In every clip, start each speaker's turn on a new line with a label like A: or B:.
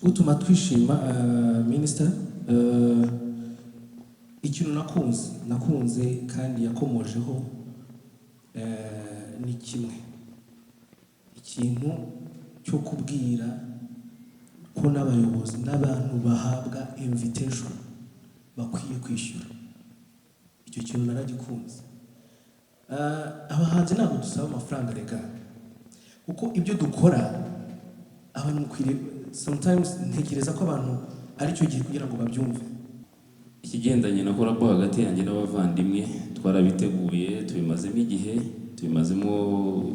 A: Utuma twishima, minisita, ikintu nakunze kandi yakomojeho ni kimwe, ikintu cyo kubwira ko n'abayobozi n'abantu bahabwa invitation bakwiye kwishyura. Icyo kintu naragikunze. Abahanzi ntabwo dusaba amafaranga rega, kuko ibyo dukora abantu mukwiriye, sometimes ntekereza ko abantu aricyo gihe kugira ngo babyumve.
B: Ikigendanye na collabo hagati yanjye n'abavandimwe, twarabiteguye, tubimazemo igihe, tubimazemo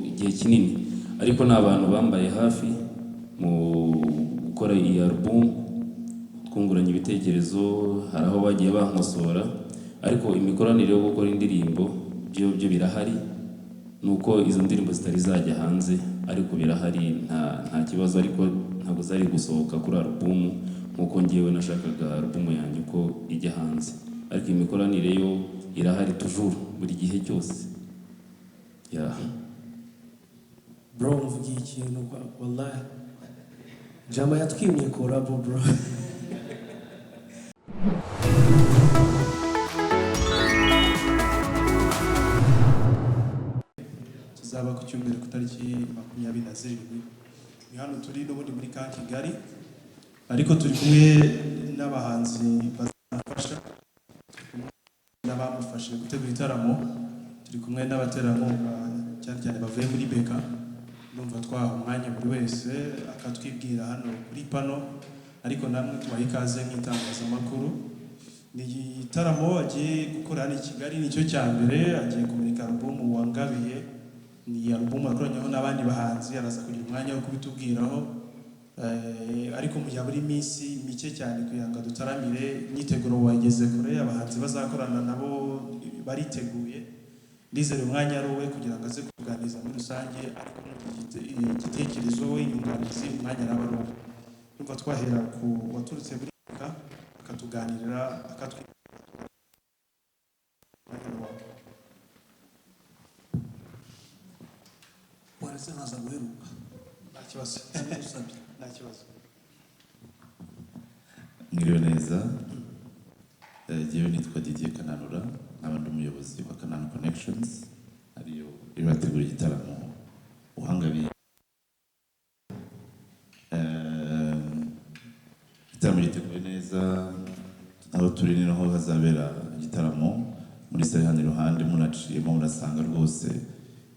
B: igihe kinini, ariko ni abantu bambaye hafi mu gukora iyi album. Twunguranye ibitekerezo, hari aho bagiye bankosora, ariko imikoranire yo gukora indirimbo byo birahari, nuko izo ndirimbo zitari zajya hanze, ariko birahari, nta kibazo, ariko ntabwo zari gusohoka kuri album nkuko ngewe nashakaga album yanjye uko ijya hanze. Ariko imikoranire yo irahari toujours, buri gihe cyose, yeah.
A: Bro, mvugiye ikintu, wallahi jama yatwimye collabo, bro.
C: Tuzaba ku cyumweru ku tariki 27. Ni hano turi n'ubundi muri Camp Kigali, ariko turi kumwe n'abahanzi bazafasha, turi kumwe n'abamufashije gutegura igitaramo, turi kumwe n'abaterankunga, cyane cyane bavuye muri BK. Ndumva twaha umwanya buri wese akatwibwira hano kuri pano, ariko namwe tubaha ikaze nk'itangazamakuru. Ni igitaramo agiye gukora hano i Kigali, nicyo cya mbere. Agiye kumurika album Wangabiye, ni album yakoranyeho n'abandi bahanzi, araza kugira umwanya wo kubitubwiraho. Ariko mu gihe buri minsi mike cyane kugira ngo dutaramire, imyiteguro wayigeze kure, abahanzi bazakorana nabo bariteguye. Ndizera umwanya ari uwe kugira ngo aze kuganiriza muri rusange, ariko igitekerezo, inyunganizi, umwanya araba ari uwe. Ndumva twahera ku waturutse muri BK, akatuganirira, akatwibwira. Umwanya ni uwawe.
D: Waretse nkaza guheruka?
C: Nta kibazo.
D: Ndabigusabye.
C: Nta kibazo.
E: Mwiriwe neza. Jyewe nitwa Didier Kananura, nkaba ndi umuyobozi wa Canaan Connections, ariyo irategura igitaramo Uwangabiye. Igitaramo giteguye neza. Aho turi ni naho hazabera igitaramo, muri salle hano iruhande. Munaciyemo murasanga rwose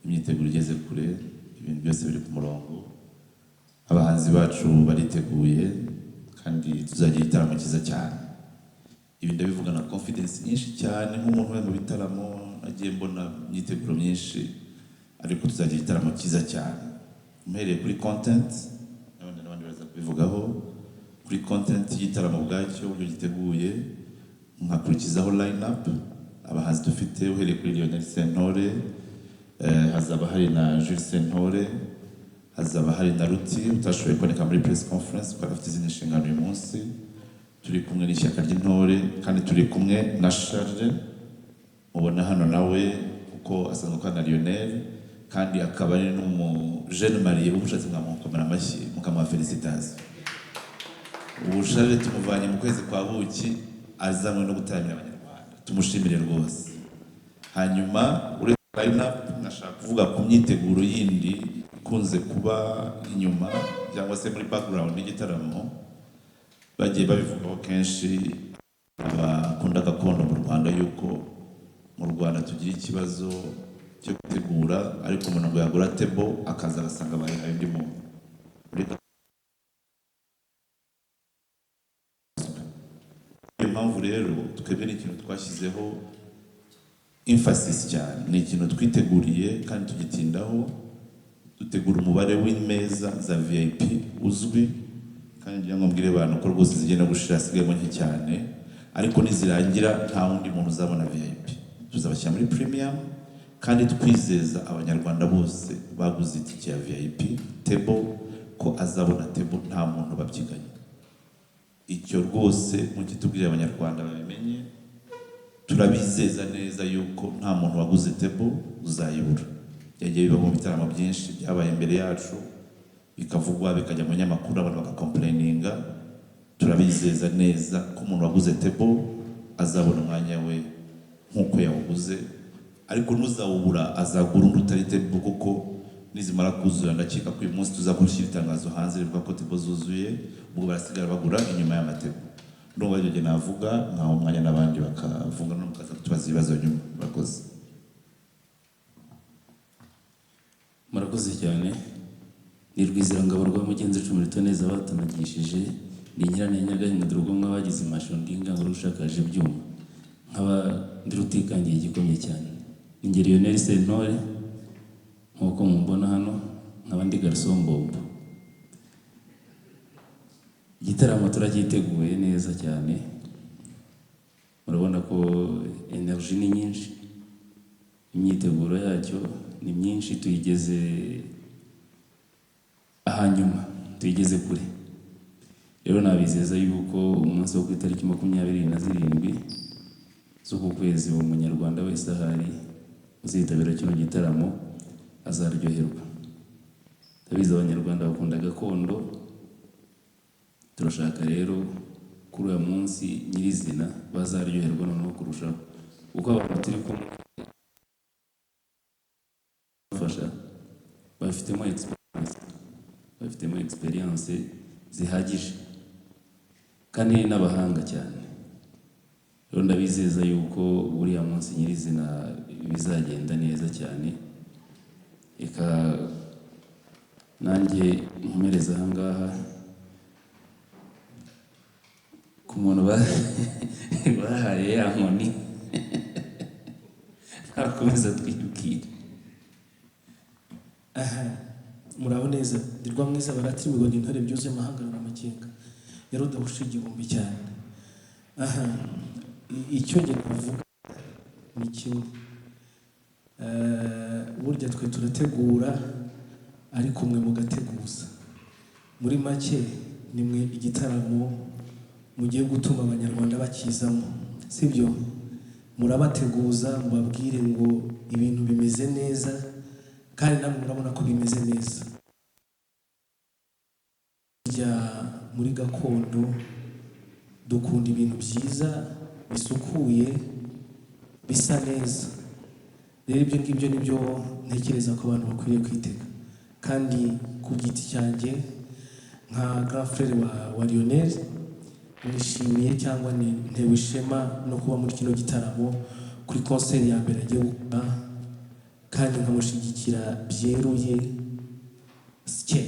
E: imyiteguro igeze kure, ibintu byose biri ku murongo, abahanzi bacu bariteguye kandi tuzagira igitaramo cyiza cyane. Ibi ndabivuga na confidence nyinshi cyane nk'umuntu uri mu bitaramo, nagiye mbona imyiteguro myinshi, ariko tuzagira igitaramo cyiza cyane. Mpereye kuri content, n'abandi baraza kubivugaho, kuri content y'igitaramo ubwacyo, uburyo giteguye, nkakurikizaho line up, abahanzi dufite, uhereye kuri Lionel Sentore, hazaba hari na Jules Sentore, hazaba hari na Ruti utashoboye kuboneka muri press conference kuko afite izindi nshingano uyu munsi. Turi kumwe n'ishyaka ry'intore kandi turi kumwe na Charles mubona hano nawe, kuko asanzwe akorana na Lionel kandi akaba ari n'umu jeune marié. Ubushatse mwamukomera amashyi, mukamuha félicitations. Ubu Charles tumuvanye mu kwezi kwa buki azanywe no gutaramira Abanyarwanda, tumushimire rwose. Hanyuma uretse line up, nashaka kuvuga ku myiteguro yindi ikunze kuba inyuma cyangwa se muri background y'igitaramo. Bagiye babivugaho kenshi abakunda gakondo mu Rwanda, yuko mu Rwanda tugira ikibazo cyo gutegura, ariko umuntu ngo yagura table akaza agasanga bayihaye undi muntu. Muri iyo mpamvu rero, twebwe ni ikintu twashyizeho emphasis cyane, ni ikintu twiteguriye kandi tugitindaho, dutegura umubare w'imeza za VIP uzwi, kandi ngira ngo mbwire abantu ko rwose zigenda gushira, hasigayemo nke cyane, ariko nizirangira nta wundi muntu uzabona VIP. Tuzabashyira muri premium kandi twizeza Abanyarwanda bose baguze itike ya VIP table ko azabona table, nta muntu babyiganye. Icyo rwose mukitubwire, Abanyarwanda babimenye. Turabizeza neza yuko nta muntu waguze table uzayibura. Byagiye biba mu bitaramo byinshi byabaye imbere yacu, bikavugwa, bikajya mu binyamakuru, abantu bagacomplaininga. Turabizeza neza ko umuntu waguze table azabona umwanya we nk'uko yawuguze, ariko n'uzawubura azagura undi utari table, kuko nizimara kuzura, ndakeka ko uyu munsi tuzakora itangazo hanze rivuga ko table zuzuye, ubwo barasigara bagura inyuma y'ama table. Ndumva aribyo njye navuga, nkaha umwanya n'abandi bakavuga, no mukaza kutubaza ibibazo nyuma. Murakoze.
B: Murakoze cyane. Ni Rwizerangabo rwa Mugenzi cumi rutoneza batanagishije, ni Nyirane Nyagahinga rugomwa bagize imasho, ndi ingango rushakaje ibyuma, nkaba ndi rutikangiye igikomye cyane. Ni njye Lionel Sentore nk'uko mumbona hano, nkaba ndi Garçon Bombo. Igitaramo turacyiteguye neza cyane, murabona ko energy ni nyinshi, imyiteguro yacyo ni myinshi, tuyigeze ahanyuma, tuyigeze kure. Rero nabizeza yuko umunsi wo ku itariki 27 z'uku kwezi, uwo munyarwanda wese ahari uzitabira kino gitaramo azaryoherwa. Ndabizi Abanyarwanda bakunda gakondo, turashaka rero kuri uyu munsi nyirizina bazaryoherwa noneho kurushaho, kuko abantu turi kumwe bafasha bafitemo experience zihagije kandi ni n'abahanga cyane. Rero ndabizeza yuko uriya munsi nyirizina bizagenda neza cyane. Reka nanjye nkomereze aha ngaha ku muntu bahaye ya nkoni, ntakomeza twibwire.
A: Aha, muraho neza. Ndi Rwamwiza baratira imigondo, intore byuzuye amahanga amakenga ya rudahusha igihumbi cyane. Aha, icyo njye navuga ni kimwe. Burya twe turategura ariko mwe mugateguza. Muri make ni mwe igitaramo mugiye gutuma Abanyarwanda bakizamo, sibyo? Murabateguza, mubabwire ngo ibintu bimeze neza, kandi namwe murabona ko bimeze neza. Burya muri gakondo dukunda ibintu byiza, bisukuye, bisa neza. Rero ibyo ngibyo nibyo ntekereza ko abantu bakwiriye kwitega. Kandi ku giti cyanjye nka grand frère wa Lionel, nishimiye cyangwa ntewe ishema no kuba muri kino gitaramo kuri concert ya mbere agiye gukora, kandi nkamushyigikira byeruye sike.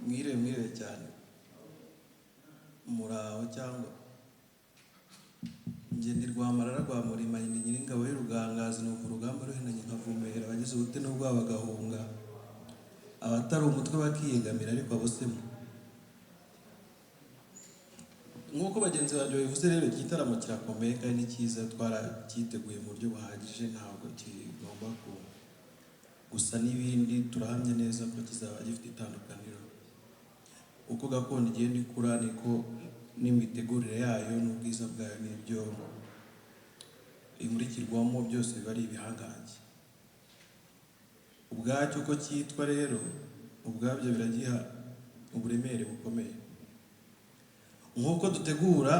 D: Mwiriwe, mwiriwe cyane, muraho cyangwa? Njye ndi Rwamarara rwa Murima, ndi nyiringabo y'urugangazi, numva urugamba ruhenanye nkavumera abagize ubute n'ubwoba bagahunga, abatari umutwe bakiyegamira, ariko abo se mwe. Nk'uko bagenzi banjye babivuze rero, iki gitaramo kirakomeye kandi ni cyiza, twaracyiteguye mu buryo buhagije, ntabwo kigomba gusa n'ibindi. Turahamya neza ko kizaba gifite itandukaniro. Uko gakondo igenda ikura niko n'imitegurire yayo n'ubwiza bwayo n'ibyo imurikirwamo byose biba ari ibihangange. Ubwacyo uko cyitwa rero ubwabyo biragiha uburemere bukomeye. Nk'uko dutegura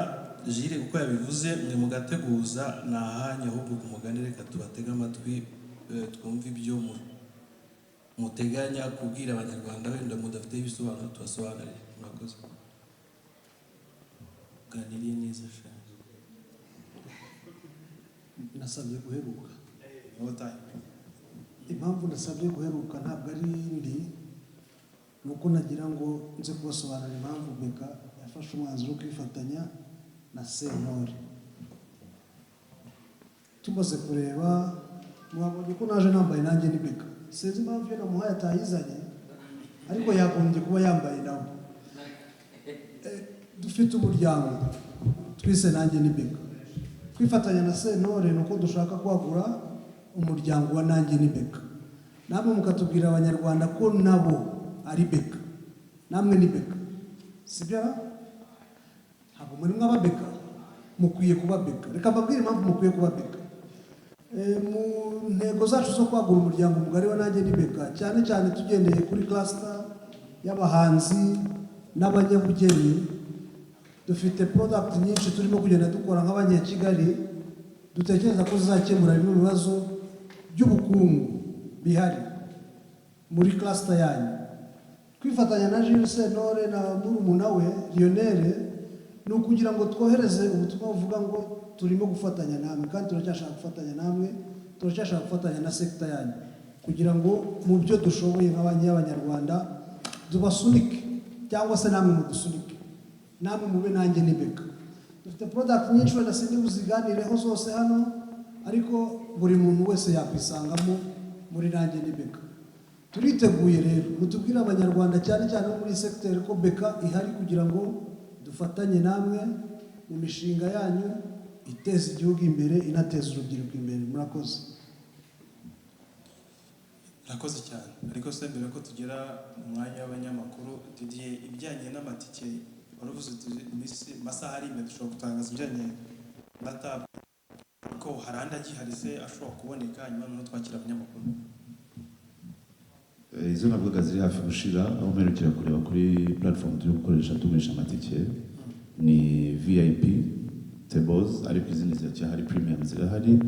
D: Jire uko yabivuze, mwe mugateguza, ni ahanyu ahubwo ku mugani. Reka tubatege amatwi, twumve ibyo muteganya kubwira Abanyarwanda, wenda mudafite ibisobanuro tubasobanurire. Murakoze.
A: Ganiriye neza sha.
F: Nasabye guheruka.
C: No time.
F: Impamvu nasabye guheruka ntabwo ari indi, ni uko nagira ngo nze kubasobanurira impamvu BK yafashe umwanzuro wo kwifatanya na Sentore. Tumaze kureba, mwabonye ko naje nambaye nanjye ni BK. Sinzi impamvu iyo namuhaye atayizanye, ariko yagombye kuba yambaye nawe. Dufite umuryango twise Nanjye ni BK. Kwifatanya na Sentore ni uko dushaka kwagura umuryango wa Nanjye ni BK, namwe mukatubwira Abanyarwanda ko nabo ari BK. Namwe ni BK, sibyo? Ntabwo muri mwaba BK, mukwiye kuba BK. Reka mbabwire impamvu mukwiye kuba BK. Mu ntego zacu zo kwagura umuryango mugari wa Nanjye ni BK, cyane cyane tugendeye kuri cluster y'abahanzi n'abanyabugeni. Dufite product nyinshi turimo kugenda dukora nk'Abanyakigali, dutekereza ko zizakemura bimwe mu bibazo by'ubukungu bihari muri cluster yanyu. Kwifatanya na Jules Sentore na murumuna we Lionel ni ukugira ngo twohereze ubutumwa buvuga ngo turimo gufatanya namwe, kandi turacyashaka gufatanya namwe, turacyashaka gufatanya na sector yanyu, kugira ngo mu byo dushoboye nk'abanyarwanda tubasunike, cyangwa se namwe mudusunike, namwe mube Nanjye ni BK. Dufite product nyinshi, wenda sindi buziganireho zose hano, ariko buri muntu wese yakwisangamo muri Nanjye ni BK. Turiteguye rero, mutubwire Abanyarwanda, cyane cyane bo muri secteur, ko BK ihari kugira ngo dufatanye namwe mu mishinga yanyu iteza igihugu imbere, inateza urubyiruko imbere. Murakoze.
C: Murakoze cyane. Ariko se mbere ko tugera mu mwanya w'abanyamakuru, Didier, ibijyanye n'amatike waravuze uti iminsi masaha ari imbere dushobora gutangaza ibijyanye na table, ariko hari andi agihari se ashobora kuboneka, hanyuma noneho twakira abanyamakuru?
E: Izo navugaga ziri hafi gushira. Aho mperukira kureba kuri platform turi gukoresha tugurisha amatike ni VIP tables, ariko izindi ziracyahari. Premium zirahari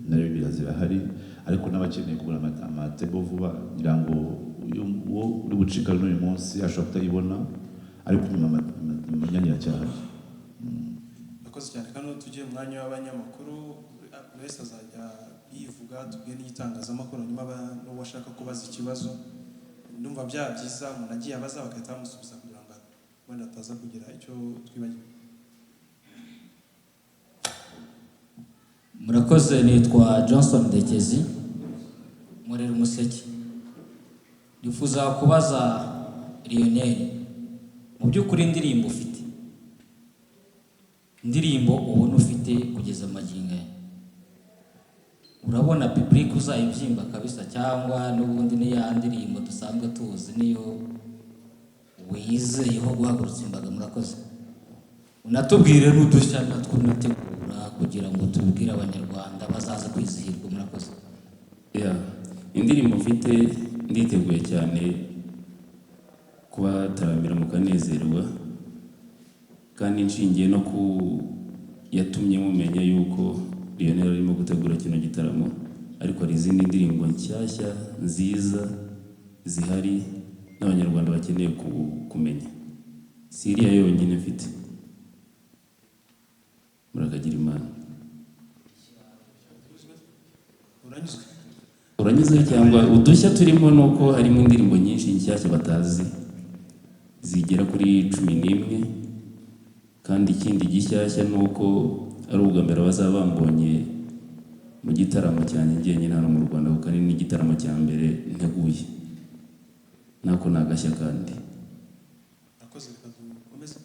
E: na regular zirahari, ariko n'abakeneye kugura amatable vuba, ngira ngo uwo uri bucika n'uyu munsi ashobora kutayibona, ariko inyuma imyanya iracyahari.
C: Murakoze cyane. Kano tugiye mu mwanya w'abanyamakuru, buri wese azajya yivuga, tubwiye n'igitangazamakuru, hanyuma n'uwo ashaka kubaza ikibazo. Ndumva byaba byiza umuntu agiye abaza bagahita bamusubiza, kugira ngo wenda ataza kugira icyo twibagirwa.
G: Murakoze. Nitwa Johnson Ndekezi, nkorera Umuseke. Nifuza kubaza Lionel, mu by'ukuri indirimbo ufite, indirimbo ubona ufite kugeza magingo aya, urabona public uzayibyimba kabisa, cyangwa n'ubundi ni ya ndirimbo dusanzwe tuzi niyo wizeyeho guhagurutsa imbaga? Murakoze. Unatubwire n'udushya natwo unategura kugira ngo tubwire Abanyarwanda bazaza kwizihirwa. Murakoze.
B: Yeah. Indirimbo mfite, nditeguye cyane kubataramira mukanezerwa, kandi nshingiye no ku yatumye mumenya yuko Lionel arimo gutegura kino gitaramo, ariko hari izindi ndirimbo nshyashya nziza zihari n'Abanyarwanda bakeneye kumenya. Si iriya yonyine mfite. Murakagira Imana.
C: Uranyuzwe?
B: Uranyuze? Cyangwa udushya turimo ni uko harimo indirimbo nyinshi nshyashya batazi zigera kuri 11, kandi ikindi gishyashya ni uko ari ubwa mbere bazaba bambonye mu gitaramo cyanjye njyenyine hano mu Rwanda, kuko ari n'igitaramo cya mbere nteguye, nako ni agashya kandi.
C: Murakoze, reka dukomeze.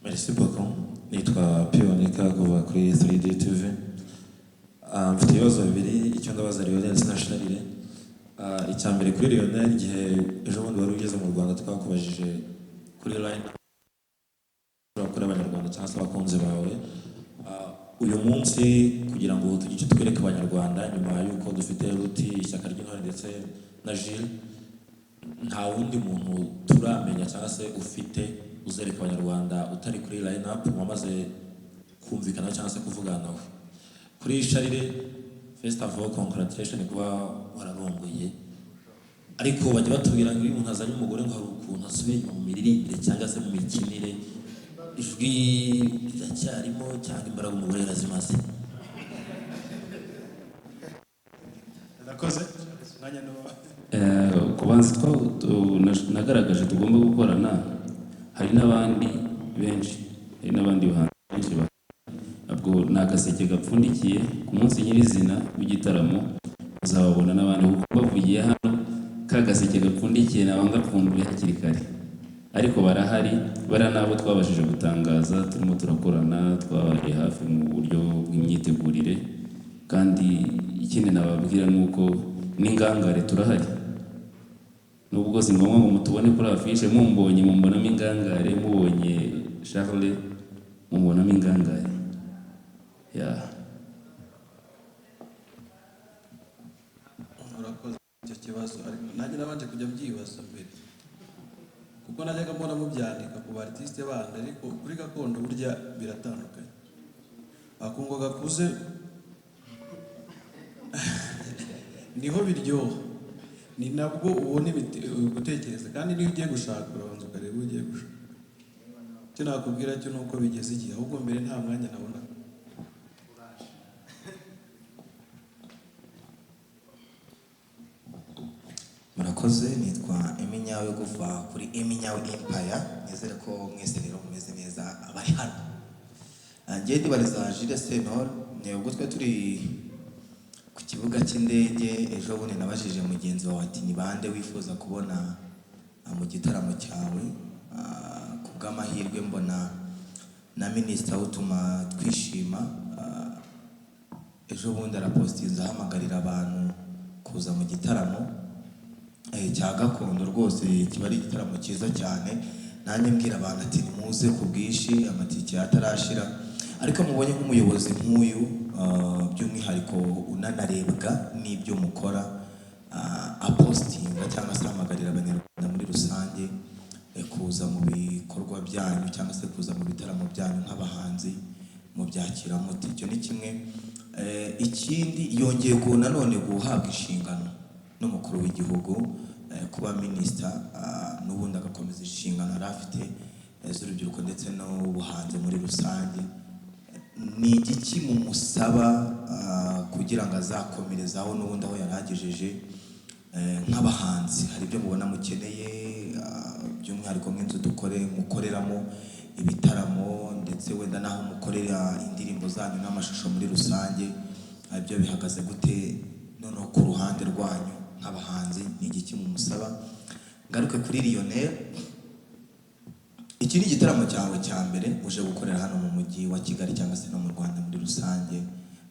H: Merci beaucoup. Nitwa Pionika kuva kuri 3D TV. Mfite ibibazo bibiri, icyo ndabaza Lionel ndetse na Charles. Icya mbere kuri Lionel, igihe ejo bundi wari ugeze mu Rwanda twakubajije kuri line kuri Abanyarwanda cyangwa se abakunzi bawe. Uyu munsi kugira ngo tugire icyo twereke Abanyarwanda nyuma y'uko dufite Ruti, Ishyaka ry'Intore ndetse na Jules, nta wundi muntu turamenya cyangwa se ufite uzereka Abanyarwanda utari kuri line up wamaze kumvikana cyangwa se kuvugana nawe. Kuri Charles, first of all, congratulations kuba wararongoye, ariko bajya batubwira ngo iyo umuntu azanye umugore ngo hari ukuntu asubira inyuma mu miririmbire cyangwa se mu mikinire, ijwi riracyarimo cyangwa imbaraga umugore yarazimaze?
C: Murakoze. Umwanya ni uwawe.
B: Ku bahanzi nagaragaje tugomba gukorana, hari n'abandi benshi, hari n'abandi bahanzi benshi, ubwo ni agaseke gapfundikiye. Ku munsi nyirizina w'igitaramo uzababona n'abandi, kuko bavugiye hano ka gaseke gapfundikiye naba ngapfunduye hakiri kare, ariko barahari, bariya n'abo twabashije gutangaza turimo turakorana, twabaye hafi mu buryo bw'imyitegurire. Kandi ikindi nababwira ni uko n'ingangare turahari, nubwo si ngombwa ngo mutubone kuri afishe, mumbonye mumbonamo ingangare, mubonye Charles mubonamo ingangare. Yeah.
D: Urakoze. Icyo kibazo ariko nanjye nabanje kujya mbyibaza mbere, kuko najyaga mbona mubyandika ku ba artiste bandi, ariko kuri gakondo burya biratandukanye. Akungo gakuze niho biryoha, ni nabwo ubona gutekereza, kandi niyo ugiye gushaka urabanza ukareba uwo ugiye gushaka. Icyo nakubwira cyo ni uko bigeze igihe, ahubwo mbere nta mwanya nabonaga.
I: Murakoze, nitwa Eminyawe kuva kuri Eminyawe Empire. Nizere ko mwese rero mumeze neza abari hano. Njye ndibariza Jules Sentore, ni ubwo twe turi ku kibuga cy'indege ejo bundi nabajije mugenzi wawe ati ni bande wifuza kubona mu gitaramo cyawe. Ku bw'amahirwe mbona na minisita utuma twishima, ejo bundi arapostinze ahamagarira abantu kuza mu gitaramo cya gakondo. Rwose kiba ari igitaramo cyiza cyane. Nanjye mbwira abantu ati nimuze ku bwinshi, amatike atarashira. Ariko mubonye nk'umuyobozi nk'uyu, by'umwihariko unanarebwa n'ibyo mukora, apostinga cyangwa se ahamagarira abanyarwanda muri rusange kuza mu bikorwa byanyu cyangwa se kuza mu bitaramo byanyu nk'abahanzi, mubyakira muti? Icyo ni kimwe. Ikindi yongeye nanone guhabwa inshingano n'umukuru w'igihugu, kuba minisita, n'ubundi agakomeza inshingano yari afite z'urubyiruko ndetse n'ubuhanzi muri rusange. Ni igiki mumusaba kugira ngo azakomerezaho n'ubundi aho yari agejeje? Nk'abahanzi hari ibyo mubona mukeneye, by'umwihariko nk'inzu mukoreramo ibitaramo, ndetse wenda n'aho mukorera indirimbo zanyu n'amashusho muri rusange, ibyo bihagaze gute? Noneho ku ruhande rwanyu nk'abahanzi ni igiki mumusaba? Ngaruke kuri Lionel, iki ni igitaramo cyawe cya mbere uje gukorera hano mu mujyi wa Kigali cyangwa se no mu Rwanda muri rusange.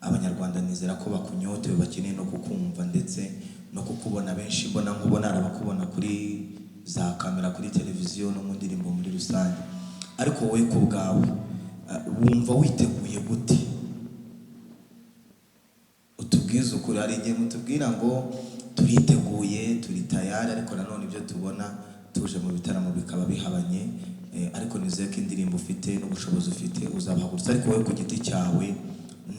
I: Abanyarwanda nizera ko bakunyotewe, bakeneye no kukumva ndetse no kukubona. Benshi mbona nkubona arabakubona kuri za kamera, kuri televiziyo no mu ndirimbo muri rusange, ariko wowe ku bwawe wumva witeguye gute? Utubwize ukuri. Hari igihe mutubwira ngo turiteguye, turi tayari, ariko nanone ibyo tubona tuje mu bitaramo bikaba bihabanye. Ariko nizeye ko indirimbo ufite n'ubushobozi ufite uzabahagurutsa. Ariko wowe ku giti cyawe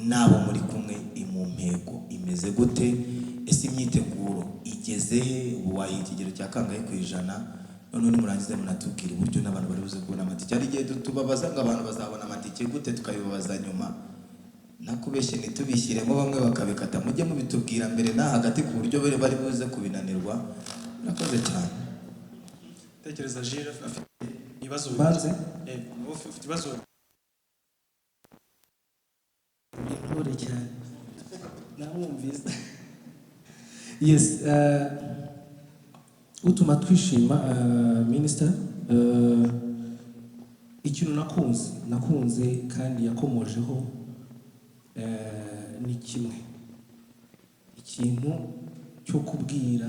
I: n'abo muri kumwe, imumpego imeze gute? Ese imyiteguro igeze he? Ubu wahiye ikigero cya kangahe ku ijana? Noneho nimurangize munatubwira uburyo n'abantu bari buze kubona amatike. Hari igihe tubabaza ngo abantu bazabona amatike gute, tukabibabaza nyuma. Nakubeshye ntitubishyiremo, bamwe bakabikata. Mujye mubitubwira mbere na hagati ku buryo bari buze kubinanirwa. Murakoze cyane.
C: Tekereza Jules afite ibibazo.
A: Mbanze?
C: Ufite ibibazo.
A: Intore cyane namwumvise. Yes, utuma twishima, minister, ikintu nakunze kandi yakomojeho, ni kimwe, ikintu cyo kubwira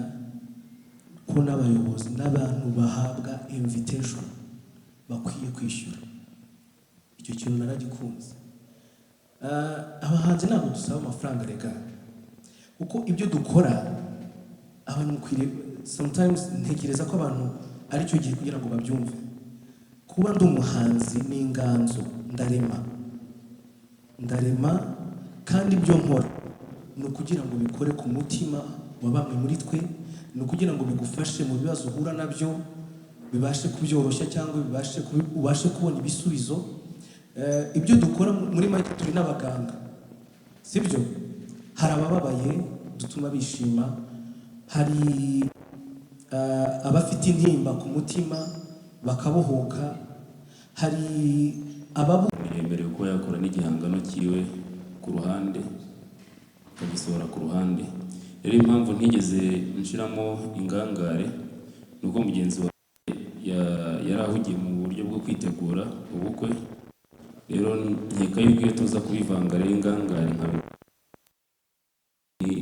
A: ko n'abayobozi n'abantu bahabwa invitation bakwiye kwishyura. Icyo kintu naragikunze. Abahanzi ntabwo dusaba amafaranga rega, kuko ibyo dukora abantu mukwiriye. Sometimes ntekereza ko abantu ari cyo gihe kugira ngo babyumve. Kuba ndi umuhanzi ni inganzo, ndarema, kandi ibyo nkora ni ukugira ngo bikore ku mutima wa bamwe muri twe, ni ukugira ngo bigufashe mu bibazo uhura nabyo, bibashe kubyoroshya cyangwa ubashe kubona ibisubizo. Ibyo dukora muri make turi n'abaganga, sibyo? Hari abababaye dutuma bishima, hari abafite intimba ku mutima bakabohoka, hari ababu
B: yemerewe kuba yakora n'igihangano cyiwe ku ruhande, akagisohora ku ruhande. Rero impamvu ntigeze nshiramo ingangare ni uko mugenzi wawe yari ahugiye mu buryo bwo kwitegura ubukwe. Rero nkeka yuko iyo tuza kubivanga rero ingangare nka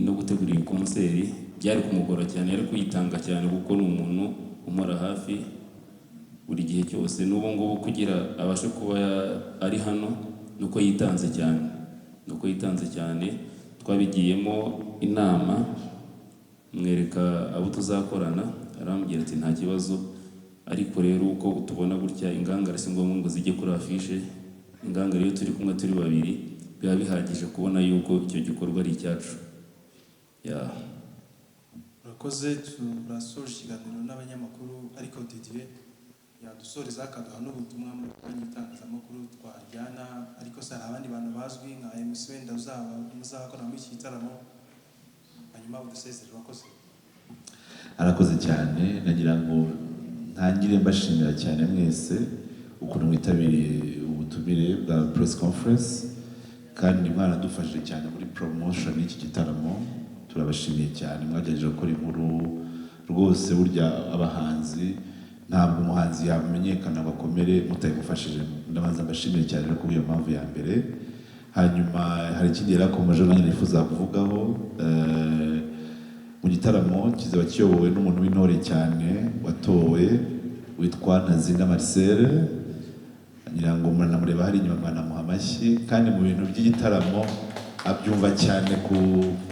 B: no gutegura iyi konseri byari kumugora cyane, yari kuyitanga cyane kuko ni umuntu umora hafi buri gihe cyose. N'ubu ngubu kugira abashe kuba ari hano nuko yitanze cyane, nuko yitanze cyane. Twabigiyemo inama Mwereka abo tuzakorana, arambwira ati nta kibazo. Ariko rero uko tubona gutya, ingangare si ngombwa ngo zijye kuri affiche. Ingangare iyo turi kumwe turi babiri biba bihagije kubona yuko icyo gikorwa ari icyacu, yeah.
C: Urakoze. Turasoje ikiganiro n'abanyamakuru, ariko Didier yadusoreza akaduha n'ubutumwa muri kanya itangazamakuru twajyana. Ariko se hari abandi bantu bazwi nka MC wenda uzaba muzakora muri iki gitaramo? Hanyuma udusezere. Urakoze.
E: Arakoze cyane. Nagira ngo ntangire mbashimira cyane mwese ukuntu mwitabiriye ubutumire bwa press conference, kandi mwaradufashije cyane muri promotion y'iki gitaramo. Turabashimiye cyane, mwagerageje gukora inkuru rwose. Burya abahanzi, ntabwo umuhanzi yamenyekana ngo akomere mutayimufashije. Ndabanza mbashimiye cyane rero kubw'iyo mpamvu ya mbere. Hanyuma hari ikindi yari akomeje nanjye nifuza kuvugaho. Mu gitaramo kizaba kiyobowe n'umuntu w'intore cyane watowe witwa Ntazinda Marcel. Ngira ngo muranamureba hari inyuma, mwanamuha amashyi. Kandi mu bintu by'igitaramo abyumva cyane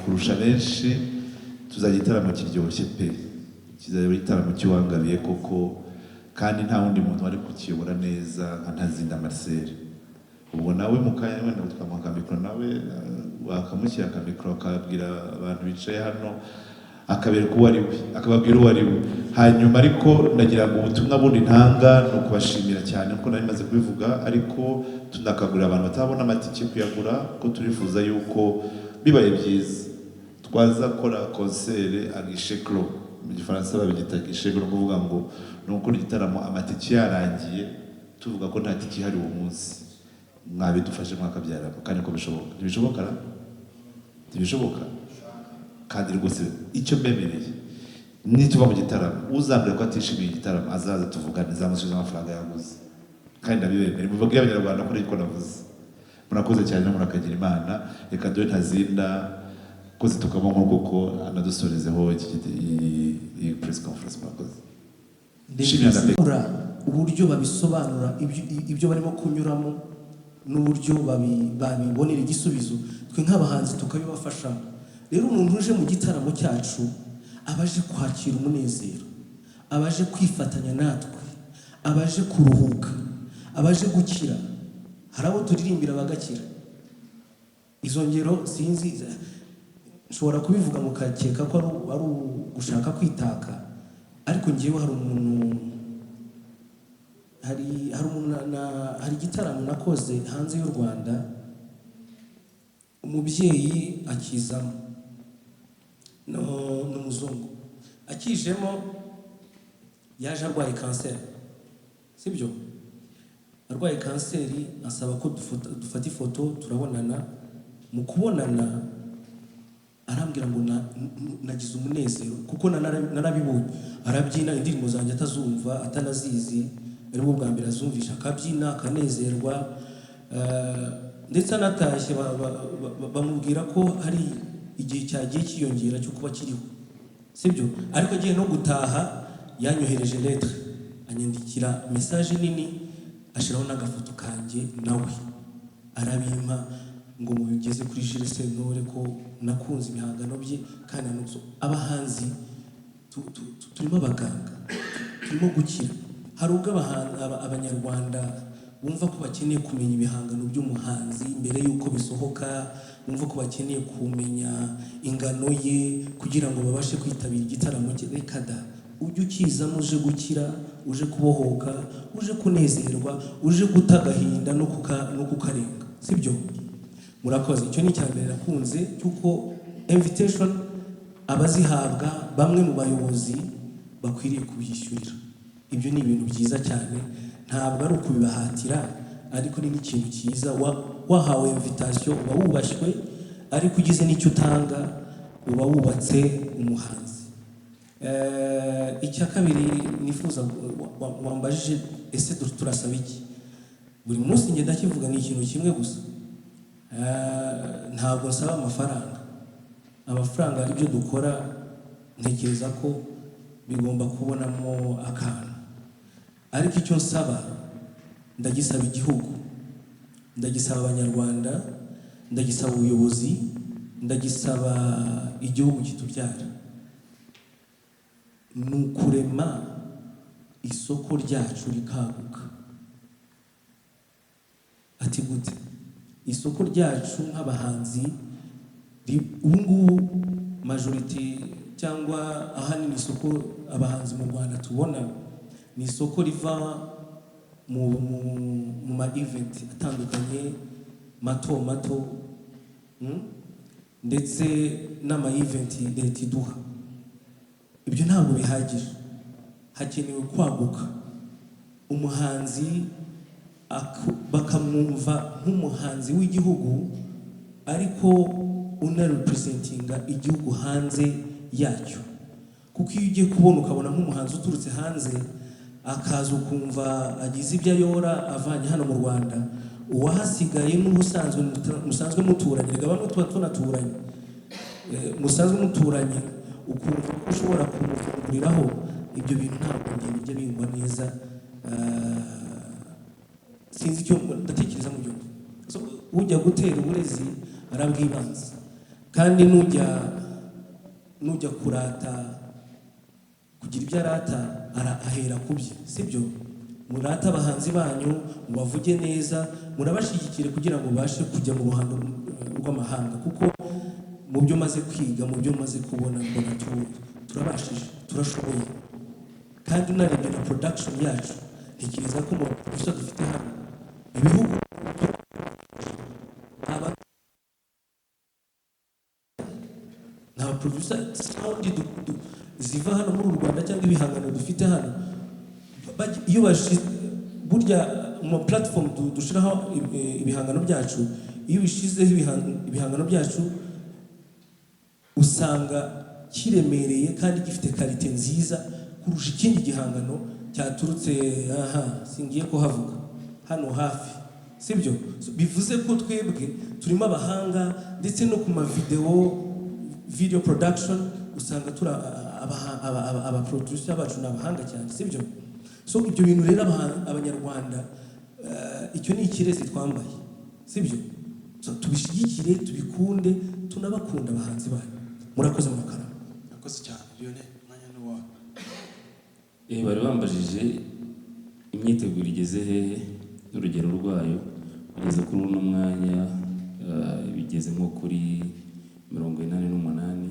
E: kurusha benshi. Tuzajya igitaramo kiryoshye pe, kizaba igitaramo cy'uwangabiye koko, kandi nta wundi muntu wari kukiyobora neza nka Ntazinda Marcel. Ubwo nawe mu kanya wenda twamuha akamikoro, nawe wakamushyira akamikoro akabwira abantu bicaye hano, akabereka uwo ari we, akababwira uwo ari we. Hanyuma ariko ndagira ngo ubutumwa bundi ntanga ni ukubashimira cyane kuko nari maze kubivuga, ariko tunakangurira abantu batabona amatike kuyagura, ko turifuza yuko bibaye byiza twazakora concert à guichet clos. Mu Gifaransa babyita guichet clos, kuvuga ngo ni ugukora igitaramo amatike yarangiye, tuvuga ko nta tike ihari uwo munsi. Mwabidufashe mwakabyara, kandi ko bishoboka. Ntibishoboka ra? Ntibishoboka? Kandi rwose icyo mbemereye, nituva mu gitaramo uzambwira ko atishimiye igitaramo azaza tuvugane, nzamusubiza amafaranga yaguze, kandi ndabibemere. Mubabwire Abanyarwanda ko ariko navuze. Murakoze cyane, murakagira Imana. Reka dore Ntazinda ko zitukamo nk'uko ko anadusorezeho iyi press conference. Murakoze. Shimira na Beka.
A: Uburyo babisobanura, ibyo barimo kunyuramo n'uburyo babibonera igisubizo, twe nk'abahanzi tukabibafashamo. Rero umuntu uje mu gitaramo cyacu aba aje kwakira umunezero, aba aje kwifatanya natwe, aba aje kuruhuka, aba aje gukira. Hari abo turirimbira bagakira. Izo ngero sinzi, nshobora kubivuga mukakeka ko ari ugushaka kwitaka, ariko ngewe hari umuntu hari umuntu hari igitaramo nakoze hanze y'u Rwanda, umubyeyi akizamo, no ni umuzungu akijemo, yaje arwaye kanseri, sibyo? Arwaye kanseri, asaba ko dufata ifoto, turabonana. Mu kubonana arambwira ngo nagize umunezero kuko narabibonye arabyina indirimbo zanjye atazumva, atanazizi, aribwo bwa mbere azumvisha, akabyina akanezerwa. Ndetse anatashye bamubwira ko hari igihe cyagiye cyiyongera cyo kuba kiriho, sibyo? Ariko agiye no gutaha yanyohereje lettre, anyandikira message nini, ashyiraho n'agafoto kanjye nawe arabimpa ngo mubigeze kuri Jules Sentore ko nakunze ibihangano bye. Kandi nanuzo abahanzi turimo abaganga, turimo gukira. Hari ubwo Abanyarwanda bumva ko bakeneye kumenya ibihangano by'umuhanzi mbere y'uko bisohoka, bumva ko bakeneye kumenya ingano ye kugira ngo babashe kwitabira igitaramo cye. Reka da, ujye ukizamo uje gukira, uje kubohoka, uje kunezerwa, uje guta agahinda no kukarenga, sibyo? Murakoze. Icyo ni icya mbere nakunze, cy'uko invitation abazihabwa bamwe mu bayobozi bakwiriye kubyishyurira. Ibyo ni ibintu byiza cyane, ntabwo ari ukubibahatira, ariko ni n'ikintu cyiza. Wahawe invitation uba wubashywe, ariko ugize n'icyo utanga uba wubatse umuhanzi. Icya kabiri nifuza, wambajije ese turasaba iki? Buri munsi ngenda kivuga, ni ikintu kimwe gusa. Ntabwo nsaba amafaranga. Amafaranga, ibyo dukora ntekereza ko bigomba kubonamo akantu, ariko icyo nsaba ndagisaba igihugu, ndagisaba Abanyarwanda, ndagisaba ubuyobozi, ndagisaba igihugu kitubyara. Ni ukurema isoko ryacu rikaguka. Ati gute? Isoko ryacu nk'abahanzi, ubu ngubu majority cyangwa ahanini isoko abahanzi mu Rwanda tubona ni isoko riva mu ma event atandukanye mato mato, Ndetse n'ama event leta iduha. Ibyo ntabwo bihagije, hakenewe kwaguka. Umuhanzi bakamwumva nk'umuhanzi w'igihugu, ariko unarepresentinga igihugu hanze yacyo. Kuko iyo ugiye kubona, ukabona nk'umuhanzi uturutse hanze akaza, ukumva agize ibyo ayora avanye hano mu Rwanda, uwahasigaye n'ubusanzwe musanzwe muturanye, reka bamwe tuba tunaturanye, musanzwe muturanye, ukumva ko ushobora kumufunguriraho. Ibyo bintu ntabwo njye bijya bingwa neza. Sinzi icyo ndatekereza mu byumva. So, ujya gutera uburezi arabwibanza, kandi nujya kurata kugira ibyo arata, ahera ku bye, sibyo? Murate abahanzi banyu, mubavuge neza, murabashyigikire kugira ngo babashe kujya mu ruhando rw'amahanga. Kuko mu byo maze kwiga, mu byo maze kubona, mbona turabashije, turashoboye. Kandi unarebye na production yacu, ntekereza ko mu producer dufite hano ibihugu aba nta producer sound ziva hano muri uru Rwanda cyangwa ibihangano dufite hano. Iyo burya mu platform dushiraho ibihangano byacu, iyo ubishizeho ibihangano byacu, usanga kiremereye kandi gifite qualité nziza kurusha ikindi gihangano cyaturutse aha, singiye kuhavuga, hano hafi, sibyo? So, bivuze ko twebwe turimo abahanga, ndetse no ku ma video, video production, usanga turi aba producer bacu ni abahanga cyane, sibyo? So ibyo bintu rero, abanyarwanda, icyo ni ikirezi twambaye, sibyo? So, tubishyigikire, tubikunde, tunabakunda abahanzi banyu. Murakoze, murakarama.
C: Murakoze cyane, Lionel, umwanya ni uwawe.
B: Bari bambajije imyiteguro igeze hehe n'urugero rwayo. Kugeza kuri uno mwanya, bigeze nko kuri 88%.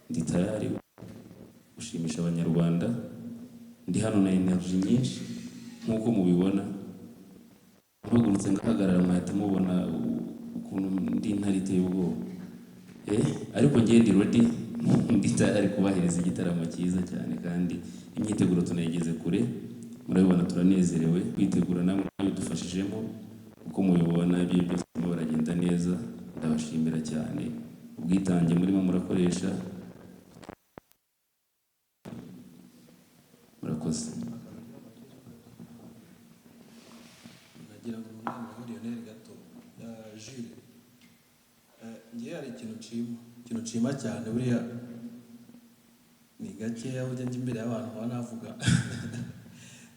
B: Ndi tayari gushimisha abanyarwanda. Ndi hano na energy nyinshi nk'uko mubibona. Mpagurutse ngahagarara, mwahita mubona ukuntu ndi intare iteye ubwoba. Ariko njye ndi ready, ndi tayari kubahiriza igitaramo cyiza cyane, kandi imyiteguro tunayigeze kure. Murabibona turanezerewe kwitegura, namwe bidufashijemo. Uko mubibona, ibyo byose birimo baragenda neza. Ndabashimira cyane ubwitange murimo murakoresha. Murakoze.
D: Nagira ngo umwana wa Lionel gato, Jules, ngewe hari ikintu nshima, ikintu nshima cyane. Buriya ni gakeya burya njya imbere y'abantu nkaba navuga,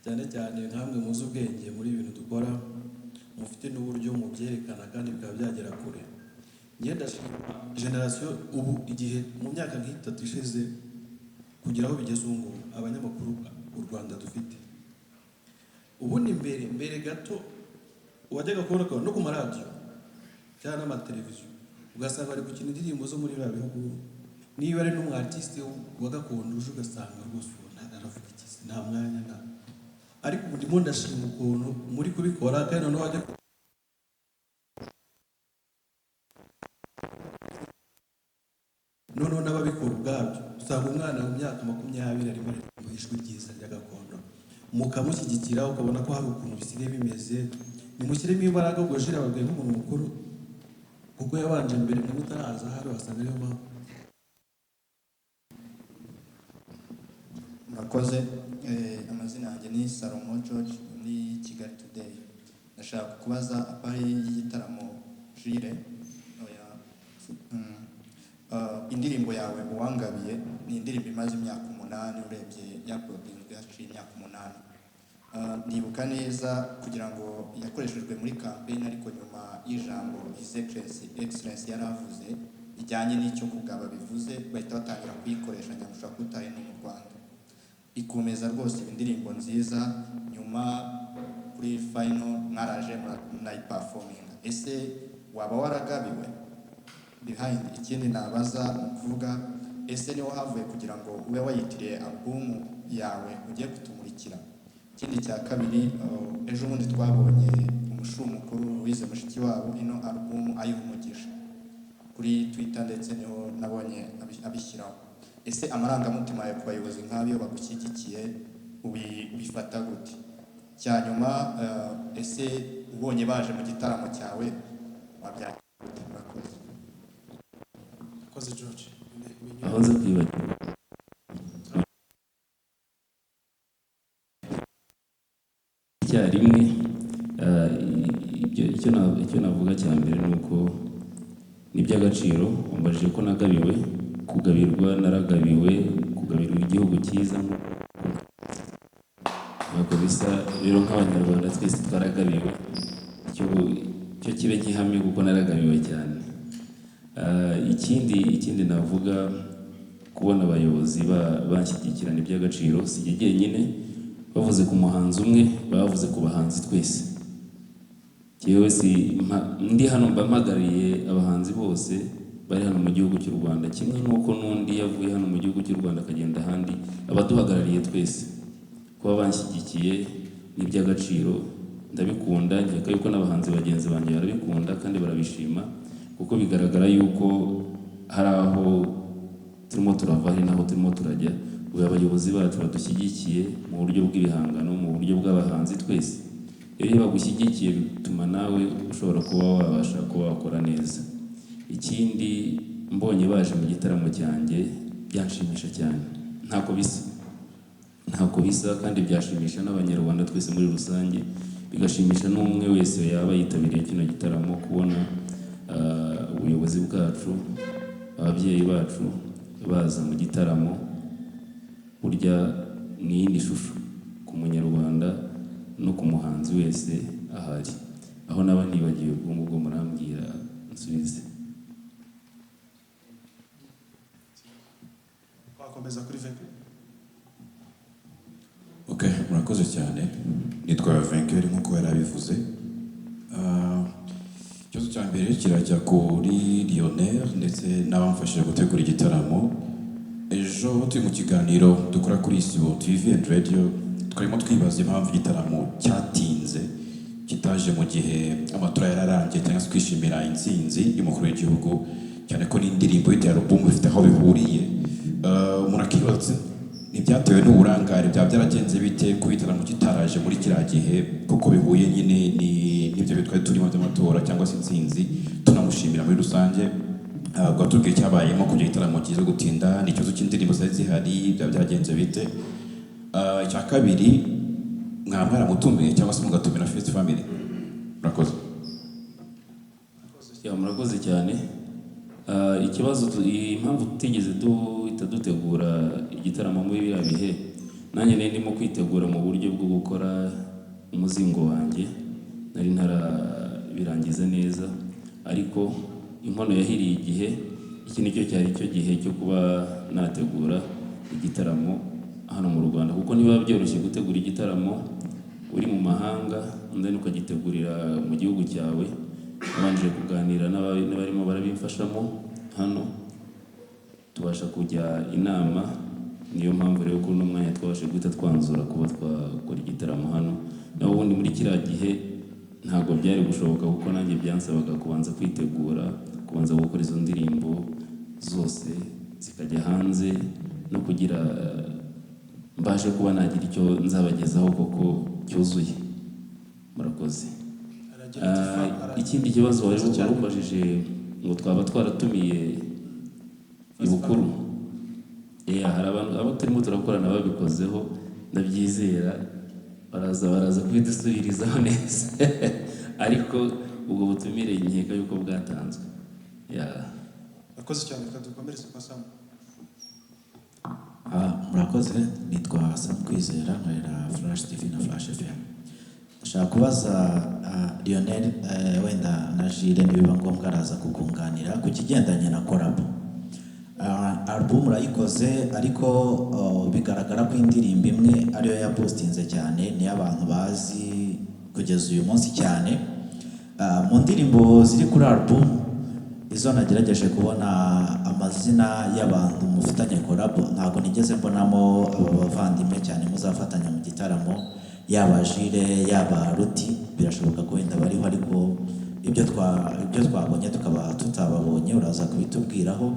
D: cyane cyane nkamwe muzi ubwenge muri ibintu dukora, mufite n'uburyo mubyerekana kandi bikaba byagera kure. Ngewe ndashima generasiyo ubu, igihe mu myaka nk'itatu ishize kugera aho bigeze ubu ngubu, abanyamakuru u Rwanda dufite ubundi mbere gato wajyaga kubona akabona no ku maradiyo cyangwa n'amateleviziyo, ugasanga bari gukina indirimbo zo muri biriya bihugu. Niba ari n'umu artiste wa gakondo uje, ugasanga rwose ubona aravuga iki se, nta mwanya nta. Ariko ubu ndimo ndashima ukuntu muri kubikora, kandi noneho wajya noneho n'ababikora ubwabyo, usanga umwana mu myaka 20 arimo aririmba ijwi ryiza rya gakondo, mukamushyigikira, ukabona ko hari ukuntu bisigaye bimeze. Nimushyiremo imbaraga. Ubwo Jules ababwiye nk'umuntu mukuru, kuko yabanje mbere mwe mutaraza, hari wasanga ariyo mpamvu.
J: Murakoze. Amazina yanjye ni Salomo George, muri Kigali Today. Ndashaka kubaza apari y'igitaramo Jules, oya, indirimbo yawe Uwangabiye ni indirimbo imaze imyaka 8, urebye yaporodinzwe haciye imyaka 8. Ndibuka neza kugira ngo yakoreshejwe muri campaign, ariko nyuma y'ijambo His Excellency yaravuze ijyanye n'icyo kugaba bivuze, bahita batangira kuyikoresha nyamushaka utahe no mu Rwanda. Ikomeza rwose indirimbo nziza. Nyuma kuri final mwaraje munayiperforminga. Ese waba waragabiwe behind? Ikindi nabaza ni ukuvuga, ese niho havuye kugira ngo ube wayitiriye album yawe ugiye kutumurikira? Ikindi cya kabiri, ejo bundi twabonye umushu mukuru Louise Mushikiwabo ino album ayiha umugisha kuri Twitter, ndetse niho nabonye abishyiraho. Ese amarangamutima yawe ku bayobozi nk'abo iyo bagushyigikiye ubifata gute? Cya nyuma, ese ubonye baje mu gitaramo cyawe wabyakira gute? Murakoze.
C: Murakoze, George.
B: Aho nza kwibagirwa icyarimwe. Icyo navuga cya mbere ni uko ni iby'agaciro. Wambajije ko nagabiwe, kugabirwa naragabiwe, kugabirwa igihugu cyiza ntabwo bisa. Rero nk'Abanyarwanda twese twaragabiwe, icyo kibe gihamye kuko naragabiwe cyane. Ikindi navuga, kubona abayobozi banshyigikirana iby'agaciro, si jye jyenyine. Bavuze ku muhanzi umwe, bavuze ku bahanzi twese. Jyewe si ndi hano mba mpagarariye abahanzi bose bari hano mu gihugu cy'u Rwanda, kimwe n'uko n'undi yavuye hano mu gihugu cy'u Rwanda akagenda ahandi, abaduhagarariye twese. Kuba banshyigikiye ni iby'agaciro, ndabikunda. Nkeka yuko n'abahanzi bagenzi banjye barabikunda kandi barabishima, kuko bigaragara yuko hari aho turimo turava, hari n'aho turimo turajya. Ubu abayobozi bacu badushyigikiye mu buryo bw'ibihangano, mu buryo bw'abahanzi twese. Rero iyo bagushyigikiye bituma nawe ushobora kuba wabasha kuba wakora neza. Ikindi, mbonye baje mu gitaramo cyanjye byanshimisha cyane, ntako bisa, ntako bisa, kandi byashimisha n'Abanyarwanda twese muri rusange, bigashimisha n'umwe wese yaba yitabiriye kino gitaramo, kubona ubuyobozi bwacu, ababyeyi bacu baza mu gitaramo. Burya ni iyindi shusho ku Munyarwanda no ku muhanzi wese ahari. Aho naba nibagiwe ubwo ngubwo murambwira nsubize.
C: Twakomeza kuri Venke.
K: Ok, murakoze cyane. Nitwa Vainqueur nk'uko yari abivuze. Ikibazo cya mbere kirajya kuri Lionel ndetse n'abamfashije gutegura igitaramo. Ejo turi mu kiganiro dukora kuri Isibo TV and Radio, twarimo twibaza impamvu igitaramo cyatinze, kitaje mu gihe amatora yararangiye, cyangwa se kwishimira intsinzi y'umukuru w'igihugu, cyane ko n'indirimbo y'itera album ifite aho bihuriye. Umuntu akibaza ntibyatewe n'uburangare, byaba byaragenze bite ku gitaramo kitaraje muri kiriya gihe, kuko bihuye nyine n'ibyo bintu twari turimo by'amatora cyangwa se intsinzi, tunamushimira muri rusange. Bwatubwiye icyabayemo kugira igitaramo kiza gutinda, ni ikibazo cy'indirimbo zari zihari, byaba byaragenze bite? Icya kabiri, mwaba mwaramutumiye cyangwa se mugatumira First Family? Murakoze.
B: Ya, murakoze cyane. Ikibazo impamvu tutigeze duhita dutegura igitaramo muri biriya bihe, nanjye nari ndimo kwitegura mu buryo bwo gukora umuzingo wanjye, nari ntarabirangiza neza, ariko inkono yahiriye igihe. Iki nicyo cyari cyo gihe cyo kuba nategura igitaramo hano mu Rwanda, kuko niba byoroshye gutegura igitaramo uri mu mahanga, undi ukagitegurira mu gihugu cyawe. Nabanje kuganira n'abarimo barabimfashamo hano, tubasha kujya inama. Niyo mpamvu rero ko n'umwanya twabashe guhita twanzura kuba twakora igitaramo hano. Naho ubundi muri kiriya gihe ntabwo byari gushoboka, kuko nanjye byansabaga kubanza kwitegura, kubanza gukora izo ndirimbo zose zikajya hanze, no kugira mbashe kuba nagira icyo nzabagezaho koko cyuzuye. Murakoze. Ikindi kibazo wari umbajije ngo twaba twaratumiye ibukuru. Hari abantu abo turimo turakorana babikozeho, ndabyizera baraza kubidusubirizaho neza. Ariko ubwo butumire nkeka yuko bwatanzwe.
C: Murakoze cyane, reka dukomereze kwa Sam.
L: Murakoze, nitwa Sam Kwizera, nkorera Flash TV na Flash FM. Ndashaka kubaza Lionel, wenda na Jules nibiba ngombwa araza kukunganira ku kigendanye na collabo. Album urayikoze, ariko bigaragara ko indirimbo imwe ariyo yapostinze cyane, niyo abantu bazi kugeza uyu munsi cyane. Mu ndirimbo ziri kuri album, izo nagerageje kubona amazina y'abantu mufitanye collabo, ntabwo nigeze mbonamo aba bavandimwe cyane muzafatanya mu gitaramo, yaba Jules, yaba Ruti. Birashoboka ko wenda bariho, ariko ibyo twabonye tukaba tutababonye, uraza kubitubwiraho.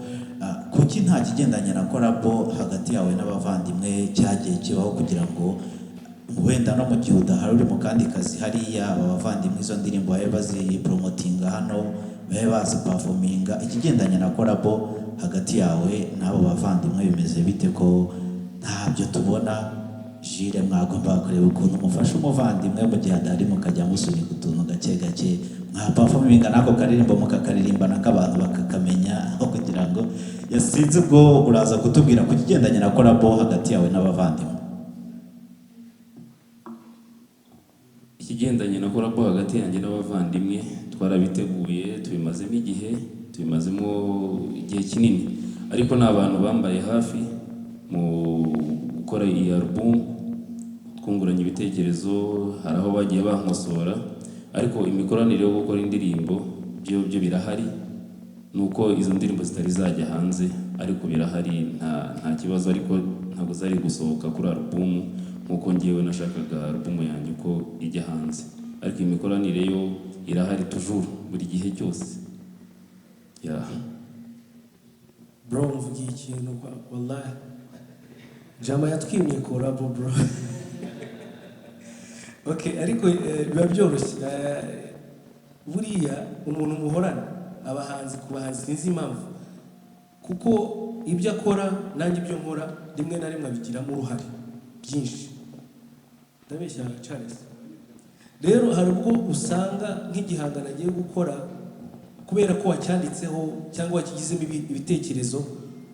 L: Kuki nta kigendanye na collabo hagati yawe n'abavandimwe cyagiye kibaho, kugira ngo wenda no mu gihe udahari uri mu kandi kazi hariya, aba bavandimwe izo ndirimbo babe baziporomotinga hano, babe baziperforminga? Ikigendanye na collabo hagati yawe n'abo bavandimwe bimeze bite, ko ntabyo tubona? Jules, mwagomba kureba ukuntu mufasha umuvandimwe mu gihe adahari, mukajya musunika utuntu gake gake, mwaperforminga n'ako karirimbo mukakaririmbana k'abantu bakakamenya, aho kugira ngo yasinze. Ubwo uraza kutubwira ku kigendanye na collabo hagati yawe n'abavandimwe.
B: Ikigendanye na collabo hagati yanjye n'abavandimwe twarabiteguye, tubimazemo igihe, tubimazemo igihe kinini, ariko ni abantu bambaye hafi mu gukora iyi album, twunguranye ibitekerezo, hari aho bagiye bankosora, ariko imikoranire yo gukora indirimbo byo birahari, nuko izo ndirimbo zitari zajya hanze, ariko birahari, nta kibazo, ariko ntabwo zari gusohoka kuri album nkuko ngewe nashakaga album yanjye uko ijya hanze, ariko imikoranire yo irahari toujours, buri gihe cyose, yeah.
A: Bro, mvugiye ikintu, wallahi jama yatwimye collabo, bro. Okay, ariko biba byoroshye. Buriya umuntu muhorana, abahanzi ku bahanzi, sinzi impamvu, kuko ibyo akora nanjye ibyo nkora rimwe na rimwe abigiramo uruhare byinshi. Ndabeshya, Charles? Rero hari ubwo usanga nk'igihangano agiye gukora, kubera ko wacyanditseho cyangwa wakigizemo ibitekerezo,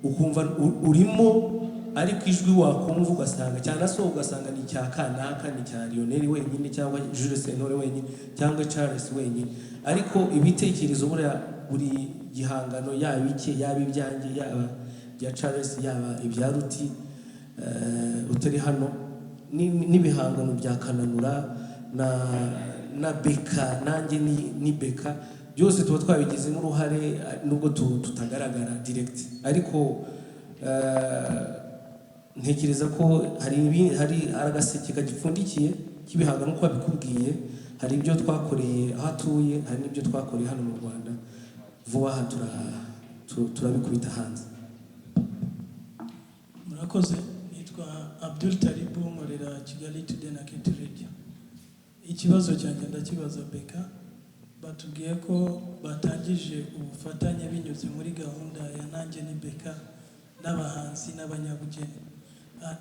A: ukumva urimo, ariko ijwi wakumva ugasanga cyane so ugasanga ni icya kanaka, ni icya Lionel wenyine cyangwa Jules Sentore wenyine cyangwa Charles wenyine, ariko ibitekerezo buriya buri gihangano, yaba icye, yaba ibyanjye, yaba ibya Charles, yaba ibya Ruti utari hano, n'ibihangano bya Kananura na Beka, nanjye ni Beka, byose tuba twabigizemo uruhare, nubwo tutagaragara direct, ariko ntekereza ko hari agaseke kagipfundikiye k'ibihangano uko babikubwiye. Hari ibyo twakoreye aho atuye, hari n'ibyo twakoreye hano mu Rwanda. Vuba aha turabikubita hanze.
M: Murakoze. Nitwa Abdul Taribu, nkorera Kigali Today na KT Radio. Ikibazo cyanjye ndakibaza Beka. Batubwiye ko batangije ubufatanye binyuze muri gahunda ya Nanjye ni Beka n'abahanzi n'abanyabugeni.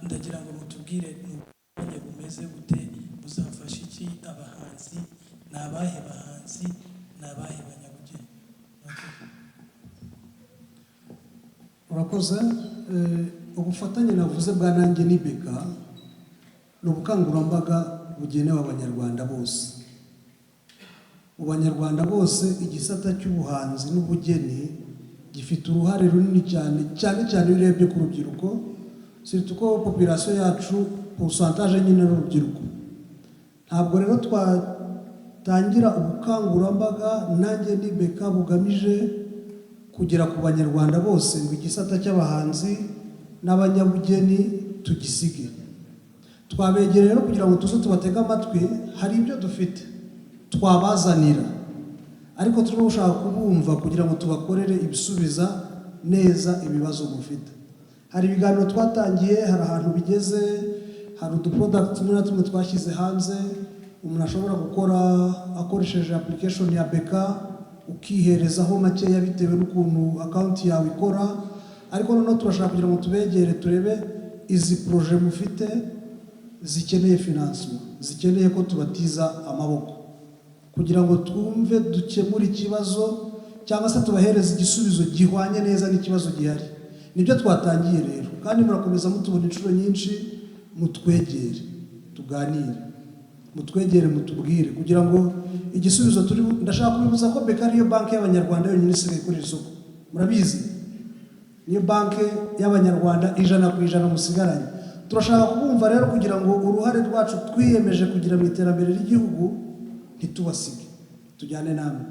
M: Ndagira ngo mutubwire, ni ubufatanye bumeze bute, buzafasha iki abahanzi, ni abahe bahanzi, ni abahe banyabugeni?
F: Urakoze. Ubufatanye navuze bwa Nanjye ni Beka ni ubukangurambaga bugenewe Abanyarwanda bose. Mu Banyarwanda bose, igisata cy'ubuhanzi n'ubugeni gifite uruhare runini cyane, cyane cyane iyo urebye ku rubyiruko, surtout ko population yacu pourcentage nyine ari urubyiruko. Ntabwo rero twatangira ubukangurambaga Nanjye ni Beka bugamije kugera ku Banyarwanda bose ngo igisata cy'abahanzi n'abanyabugeni tugisige. Twabegereye rero kugira ngo tuze tubatege amatwi. Hari ibyo dufite twabazanira, ariko turimo gushaka kubumva kugira ngo tubakorere ibisubiza neza ibibazo mufite. Hari ibiganiro twatangiye, hari ahantu bigeze, hari uduproduct tumwe na tumwe twashyize hanze umuntu ashobora gukora akoresheje application ya Beka, ukiherezaho makeya bitewe n'ukuntu account yawe ikora. Ariko noneho turashaka kugira ngo tubegere, turebe izi projet mufite zikeneye financement, zikeneye ko tubatiza amaboko kugira ngo twumve dukemure ikibazo cyangwa se tubahereze igisubizo gihwanye neza n'ikibazo gihari. Nibyo twatangiye rero, kandi murakomeza mutubona inshuro nyinshi, mutwegere tuganire. Mutwegere mutubwire kugira ngo igisubizo turi. Ndashaka kubibutsa ko BK ariyo banki y'Abanyarwanda yonyine isigaye kuri iri soko. Murabizi, niyo banki y'Abanyarwanda 100% musigaranye. Turashaka kubumva rero kugira ngo uruhare rwacu twiyemeje kugira mu iterambere ry'igihugu ntitubasige, tujyane namwe.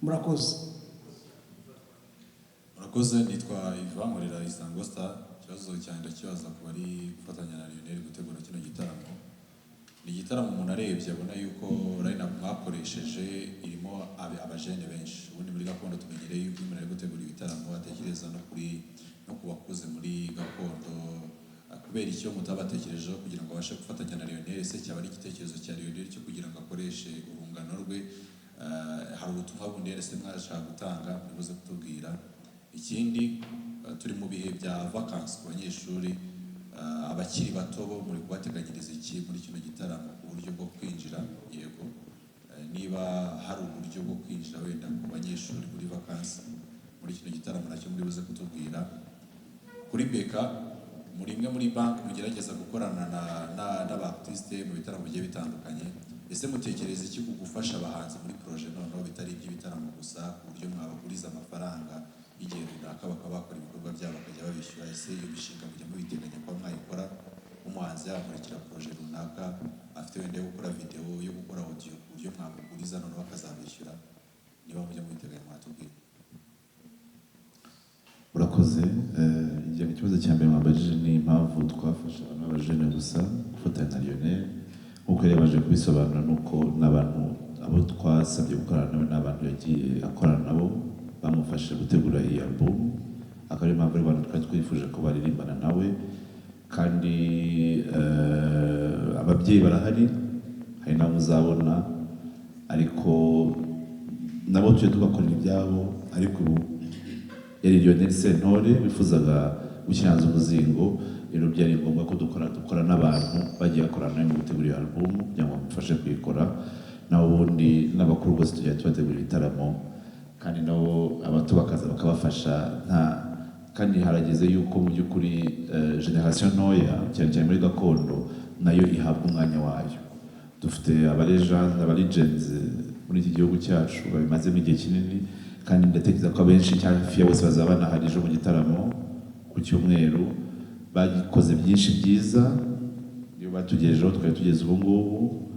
F: Murakoze.
N: Murakoze. Nitwa Ivan, nkorera Isango Star. Ikibazo cyanjye ndakibaza ku bari gufatanya na Lionel gutegura kino gitaramo. Ni igitaramo umuntu arebye abona yuko line up mwakoresheje irimo abajene benshi. Ubundi muri gakondo tumenyereye yuko iyo umuntu ari gutegura ibitaramo atekereza no ku bakuze muri gakondo. Kubera icyo mutabatekerejeho kugira ngo abashe gufatanya na Lionel? Ese cyaba ari igitekerezo cya Lionel cyo kugira ngo akoreshe urungano rwe? Hari ubutumwa bundi ese mwashaka gutanga mubuze kutubwira? Ikindi, turi mu bihe bya vacances ku banyeshuri. Abakiri bato bo muri kubateganyiriza iki muri kino gitaramo ku buryo bwo kwinjira? Yego, niba hari uburyo bwo kwinjira wenda ku banyeshuri muri vacances muri kino gitaramo, nacyo muri buze kutubwira. Kuri BK, muri imwe muri banki mugerageza gukorana n'aba artiste mu bitaramo bigiye bitandukanye. Ese mutekereza iki ku gufasha abahanzi muri projet, noneho bitari iby'ibitaramo gusa, ku buryo mwabaguriza amafaranga y'igihe runaka bakaba bakora ibikorwa byabo bakajya babishyura? Ese iyo mishinga mujya mubiteganya kuba mwayikora, umuhanzi yamurikira projet runaka afite, wenda yo gukora video, yo gukora audio, ku buryo mwamuguriza noneho akazabishyura? Niba mujya mubiteganya mwatubwira.
E: Urakoze. Igihe ikibazo cya mbere mwabajije ni impamvu twafashe abantu b'abajene gusa gufatanya na Lionel. Nk'uko yari yabanje kubisobanura, ni uko n'abantu abo twasabye gukorana nawe ni abantu yagiye akorana nabo bamufashije gutegura iyi album, akaba ariyo mpamvu ari abantu twari twifuje ko baririmbana nawe. Kandi ababyeyi barahari, hari n'abo muzabona, ariko nabo tujya tubakorera ibyabo. Ariko ubu yari Lionel Sentore wifuzaga gushyira hanze umuzingo, rero byari ngombwa ko dukora n'abantu bagiye bakorana nawe mu gutegura iyo album kugira ngo bamufashe kuyikora. Naho ubundi n'abakuru bose tujya tubategura ibitaramo, kandi nabo abato bakaza bakabafasha. Nta kandi harageze yuko mu by'ukuri generation ntoya, cyane cyane muri gakondo, nayo ihabwa umwanya wayo. Dufite aba legend, aba legends muri iki gihugu cyacu babimazemo igihe kinini, kandi ndatekereza ko abenshi cyangwa hafi ya bose bazaba banahari ejo mu gitaramo ku cyumweru. Bagikoze byinshi byiza, niyo batugejejeho twari tugeze ubu ngubu,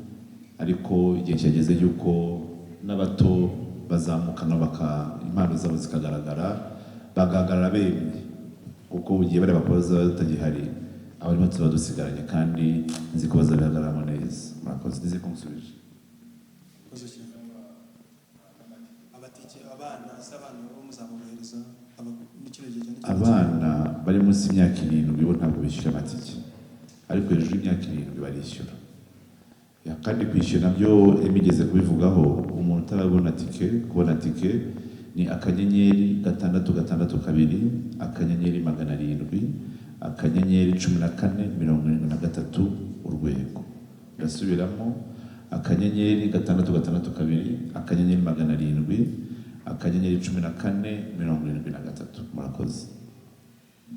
E: ariko igihe cyageze yuko n'abato bazamuka nabo impano zabo zikagaragara, bagahagarara bemye, kuko ugiye bareba ko bazaba batagihari, abarimo tuba dusigaranye, kandi nzi ko bazabihagararamo neza. Murakoze, nzi ko musubije.
C: Murakoze cyane. Abatike, abana se, abana bo muzaborohereza muri kino gihe cyane cyane?
E: Abana bari munsi y'imyaka 7 bo ntabwo bishyura amatike, ariko hejuru y'imyaka 7 barishyura. Ya, kandi kwishyura nabyo emigeze kubivugaho. Umuntu utarabona tike, kubona tike ni *662*700*1473#. Ndasubiramo: *662*700*1473. Murakoze.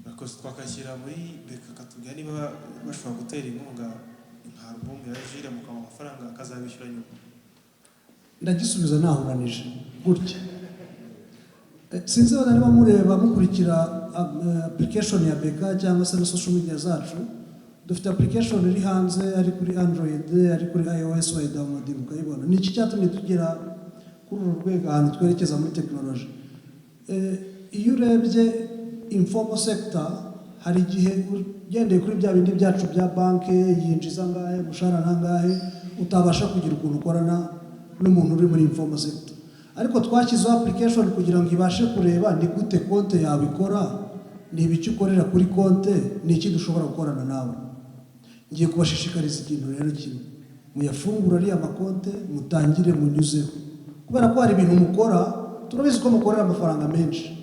C: Murakoze. Twakashyira muri BK katubwira niba bashobora gutera inkunga nka album ya Jules, mukamuha amafaranga akazabishyura nyuma.
F: Ndagisubiza nahuranije gutya. Sinzi wenda niba mureba, mukurikira application ya BK cyangwa se na social media zacu. Dufite application iri hanze, ari kuri Android, ari kuri iOS, wayidownloading ukayibona. Ni iki cyatumye tugera kuri uru rwego, ahantu twerekeza muri tekinoloji? Iyo urebye informal sector, hari igihe ugendeye kuri bya bindi byacu bya banki, yinjiza angahe, umushahara nangahe, utabasha kugira ukuntu ukorana n'umuntu uri muri informal sector. Ariko twashyizeho application kugira ngo ibashe kureba ni gute konte yawe ikora, ni ibiki ukorera kuri konte, ni iki dushobora gukorana nawe. Ngiye kubashishikariza ikintu rero kimwe: muyafungure ariya makonte, mutangire munyuzeho, kubera ko hari ibintu mukora, turabizi ko mukorera amafaranga menshi,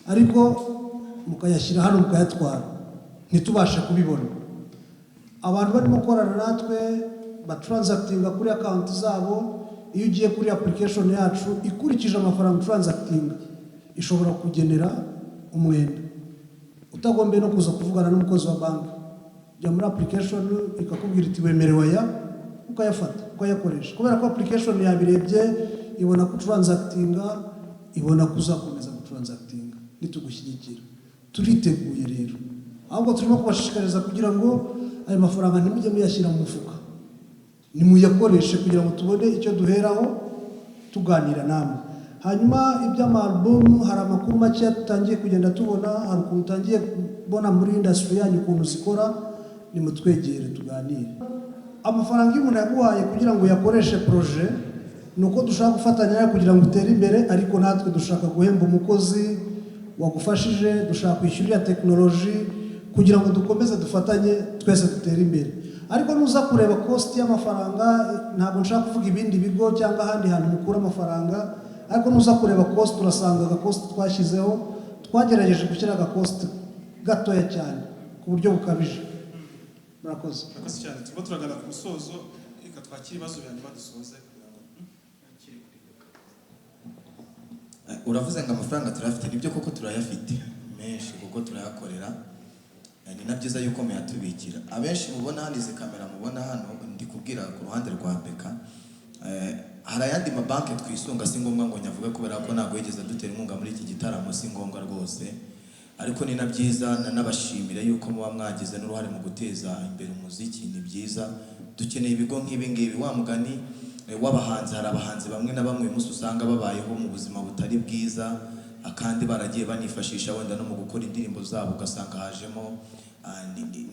F: ariko mukayashyira hano mukayatwara ntitubashe kubibona. Abantu barimo gukorana natwe batransactinga kuri account zabo, iyo ugiye kuri application yacu, ikurikije amafaranga utransactinga, ishobora kugenera umwenda utagombye no kuza kuvugana n'umukozi wa banki. Jya muri application ikakubwira iti: "Wemerewe aya." Ukayafata, ukayakoresha, kubera ko application yabirebye, ibona ko utransactinga, ibona ko uzakomeza gutransactinga nitugushyigikira. Turiteguye rero, ahubwo turimo kubashishikariza kugira ngo ayo mafaranga ntimujye muyashyira mu mufuka, nimuyakoreshe kugira ngo tubone icyo duheraho tuganira namwe. Hanyuma iby'ama album, hari amakuru makeya tutangiye kugenda tubona, hari ukuntu utangiye kubona muri industry yanyu ukuntu zikora. Nimutwegere tuganire. Amafaranga iyo umuntu yaguhaye kugira ngo uyakoreshe projet, ni uko dushaka gufatanya nawe kugira ngo utere imbere, ariko natwe dushaka guhemba umukozi wagufashije, dushaka kwishyura iriya tekinoloji kugira ngo dukomeze dufatanye twese dutere imbere. Ariko nuza kureba cost y'amafaranga, ntabwo nshaka kuvuga ibindi bigo cyangwa ahandi hantu mukura amafaranga, ariko nuza kureba cost, urasanga agacost twashyizeho, twagerageje gushyira agacost gatoya cyane ku buryo bukabije. Murakoze.
C: Murakoze cyane. Turimo turagana ku musozo, reka twakire ibibazo bya nyuma dusoze kugira ngo.
I: Uravuze ngo amafaranga turayafite. Nibyo koko, turayafite menshi kuko turayakorera. Ni na byiza yuko muyatubikira. Abenshi mubona hano, izi kamera mubona hano, ndi kubwira ku ruhande rwa BK. Hari ayandi mabanki twisunga, si ngombwa ngo nyavuge kubera ko ntabwo yigeze adutera inkunga muri iki gitaramo, si ngombwa rwose. Ariko ni na byiza, nanabashimire yuko muba mwagize n'uruhare mu guteza imbere umuziki. Ni byiza, dukeneye ibigo nk'ibi ngibi. Wa mugani w'abahanzi, hari abahanzi bamwe na bamwe uyu munsi usanga babayeho mu buzima butari bwiza, kandi baragiye banifashisha wenda no mu gukora indirimbo zabo, ugasanga hajemo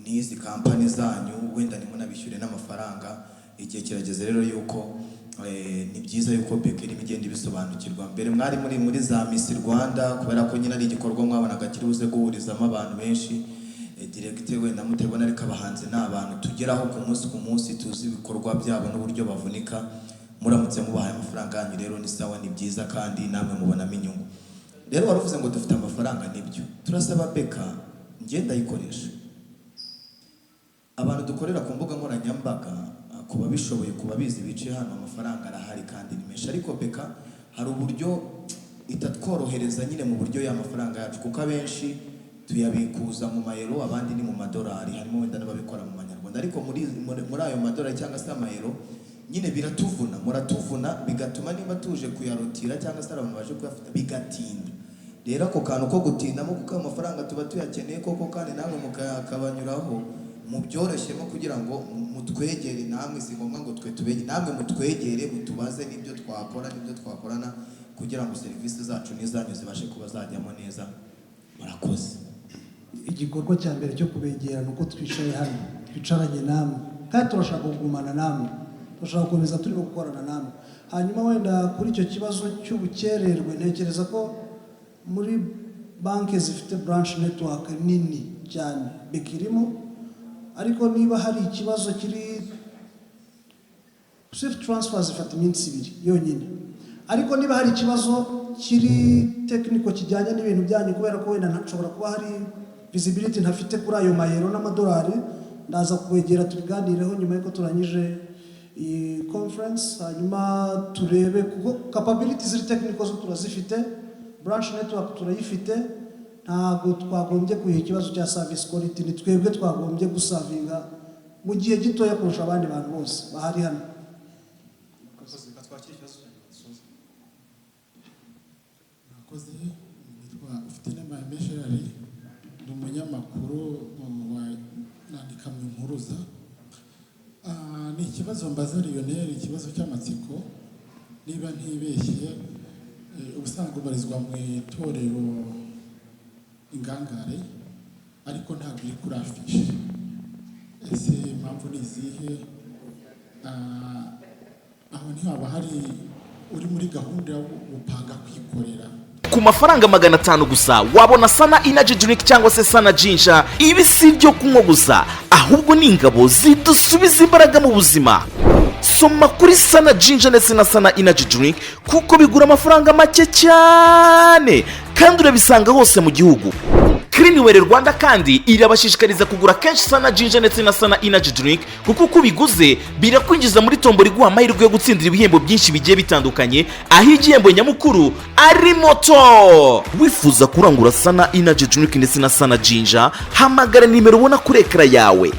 I: n'izi kampani zanyu, wenda ntimunabishyure n'amafaranga. Igihe kirageze rero yuko ni byiza yuko BK irimo igenda ibisobanukirwa. Mbere mwari muri za Miss Rwanda, kubera ko nyine ari igikorwa mwabonaga kiri buze guhurizamo abantu benshi direct, wenda mutabona, ariko abahanzi ni abantu tugeraho ku munsi ku munsi, tuzi ibikorwa byabo n'uburyo bavunika. Muramutse mubahaye amafaranga yanyu rero ni sawa, ni byiza, kandi namwe mubonamo inyungu. Rero wari uvuze ngo dufite amafaranga, nibyo. Turasaba BK, njye ndayikoresha, abantu dukorera ku mbuga nkoranyambaga, ku babishoboye, ku babizi bicaye hano, amafaranga arahari kandi ni menshi. Ariko BK hari uburyo itatworohereza nyine mu buryo y'amafaranga yacu, kuko abenshi tuyabikuza mu mayero, abandi ni mu madolari, harimo wenda n'ababikora mu manyarwanda. Ariko muri ayo madolari cyangwa se amayero nyine biratuvuna, muratuvuna, bigatuma niba tuje kuyarotira cyangwa se hari abantu baje kuyafata bigatinda. Rero ako kantu ko gutindamo, kuko ayo mafaranga tuba tuyakeneye koko, kandi namwe mukayakabanyuraho, mubyoroshyemo kugira ngo mutwegere namwe. Si ngombwa ngo twe tubegere, namwe mutwegere, mutubaze n'ibyo twakora n'ibyo twakorana kugira ngo serivisi zacu n'izanyu zibashe kuba zajyamo neza. Murakoze.
F: Igikorwa cya mbere cyo kubegera ni uko twicaye hano, twicaranye namwe, kandi turashaka kugumana namwe, turashaka gukomeza turimo gukorana namwe. Hanyuma wenda kuri icyo kibazo cy'ubukererwe, ntekereza ko muri banki zifite branch network nini cyane BK irimo. Ariko niba hari ikibazo kiri SWIFT transfer, zifata iminsi 2 yonyine. Ariko niba hari ikibazo kiri technical kijyanye n'ibintu byanyu, kubera ko wenda ntashobora kuba hari visibility ntafite kuri ayo mayero n'amadolari, ndaza kwegera tubiganireho nyuma y'uko turangije iyi conference, hanyuma turebe, kuko capability ziri technical zo turazifite, branch network turayifite. Ntabwo twagombye kuyiha ikibazo cya service quality. Ni twebwe twagombye guservinga mu gihe gitoya kurusha abandi bantu bose bahari hano.
C: Murakoze. Reka twakire ikibazo cya nyuma dusoze.
O: Murakoze. Nitwa Ufitinema Gerard, ni umunyamakuru wa nandika mu Impuruza. Ni ikibazo mbaza Lionel, ikibazo cy'amatsiko. Niba ntibeshye, ubusanzwe ubarizwa mu itorero Ingangare, ariko ntabwo iri kuri affiche. Ese impamvu ni izihe? Aho ntihaba hari uri muri gahunda yo gupanga kwikorera?
P: Ku mafaranga 500 gusa wabona Sana Energy Drink cyangwa se Sana Ginger. Ibi si ibyo kunywa gusa, ahubwo ni ingabo zidusubiza imbaraga mu buzima. Soma kuri Sana Ginger ndetse na Sana Energy Drink, kuko bigura amafaranga make cyane kandi urabisanga hose mu gihugu. Cleanwell Rwanda kandi irabashishikariza kugura kenshi Sana Ginger ndetse na Sana Energy Drink, kuko uko ubiguze birakwinjiza muri tombora iguha amahirwe yo gutsindira ibihembo byinshi bigiye bitandukanye, aho igihembo nyamukuru ari moto. Wifuza kurangura Sana Energy Drink ndetse na Sana Ginger, hamagara nimero ubona kuri écran yawe.